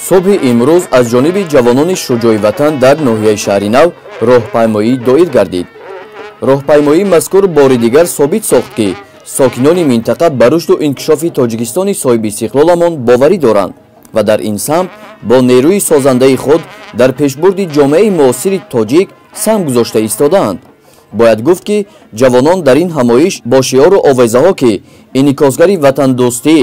Субҳи имрӯз аз ҷониби ҷавонони шуҷои ватан дар ноҳияи Шаҳринав роҳпаймоӣ доир гардид. Роҳпаймоии мазкур бори дигар собит сохт, ки сокинони минтақа ба рушду инкишофи Тоҷикистони соҳибистиқлоламон боварӣ доранд ва дар ин самт бо нерӯи созандаи худ дар пешбурди ҷомеаи муосири тоҷик саҳм гузошта истодаанд. Бояд гуфт, ки ҷавонон дар ин ҳамоиш бо шиору овезаҳо, ки инъикосгари ватандӯстӣ,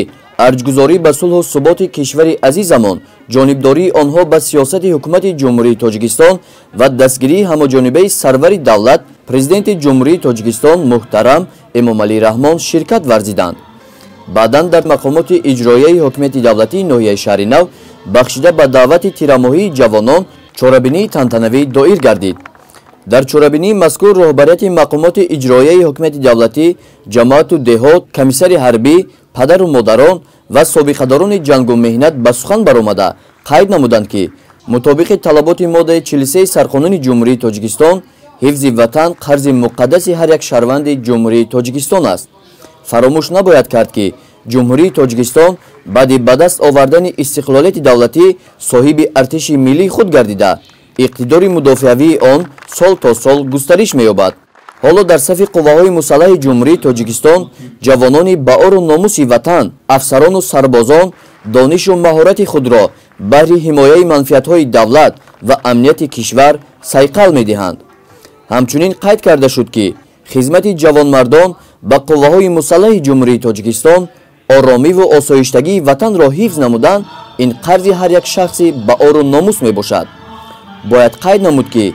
арҷгузорӣ ба сулҳу суботи кишвари азизамон, ҷонибдории онҳо ба сиёсати ҳукумати Ҷумҳурии Тоҷикистон ва дастгирии ҳамаҷонибаи сарвари давлат, Президенти Ҷумҳурии Тоҷикистон муҳтарам Эмомалӣ Раҳмон ширкат варзиданд. Баъдан дар мақомоти иҷроияи ҳокимияти давлатии ноҳияи Шаҳринав бахшида ба даъвати тирамоҳии ҷавонон чорабинии тантанавӣ доир гардид. Дар чорабинии мазкур роҳбарияти мақомоти иҷроияи ҳокимияти давлатӣ, ҷамоату деҳот, комиссари ҳарбӣ, падару модарон ва собиқадорони ҷангу меҳнат ба сухан баромада қайд намуданд, ки мутобиқи талаботи моддаи 43 Сарқонуни Ҷумҳурии Тоҷикистон ҳифзи ватан қарзи муқаддаси ҳар як шаҳрванди Ҷумҳурии Тоҷикистон аст. Фаромӯш набояд кард, ки Ҷумҳурии Тоҷикистон баъди ба даст овардани истиқлолияти давлатӣ соҳиби артиши миллии худ гардида, иқтидори мудофиавии он сол то сол густариш меёбад. Ҳоло дар сафи қувваҳои мусаллаҳи Ҷумҳурии Тоҷикистон ҷавонони баору номуси ватан, афсарону сарбозон донишу маҳорати худро баҳри ҳимояи манфиатҳои давлат ва амнияти кишвар сайқал медиҳанд. Ҳамчунин қайд карда шуд, ки хизмати ҷавонмардон ба қувваҳои мусаллаҳи Ҷумҳурии Тоҷикистон, оромиву осоиштагии ватанро ҳифз намудан ин қарзи ҳар як шахси баору номус мебошад. Бояд қайд намуд, ки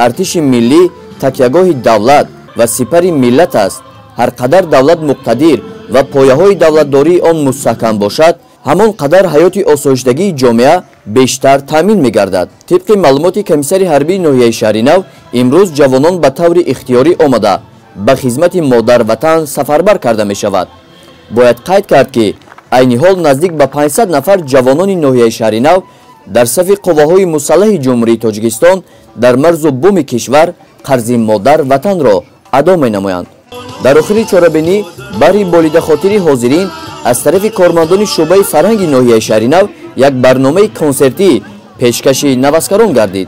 артиши миллӣ такягоҳи давлат ва сипари миллат аст. Ҳар қадар давлат муқтадир ва пояҳои давлатдории он мустаҳкам бошад, ҳамон қадар ҳаёти осоиштагии ҷомеа бештар таъмин мегардад. Тибқи маълумоти комиссари ҳарбии ноҳияи Шаҳринав, имрӯз ҷавонон ба таври ихтиёрӣ омада ба хизмати модарватан сафарбар карда мешавад. Бояд қайд кард, ки айни ҳол наздик ба 500 нафар ҷавонони ноҳияи Шаҳринав дар сафи қувваҳои мусаллаҳи Ҷумҳурии Тоҷикистон дар марзу буми кишвар қарзи модар ватанро адо менамоянд. Дар охири чорабинӣ баҳри болидахотири ҳозирин аз тарафи кормандони шӯъбаи фарҳанги ноҳияи Шаҳринав як барномаи консертӣ пешкаши наваскарон гардид.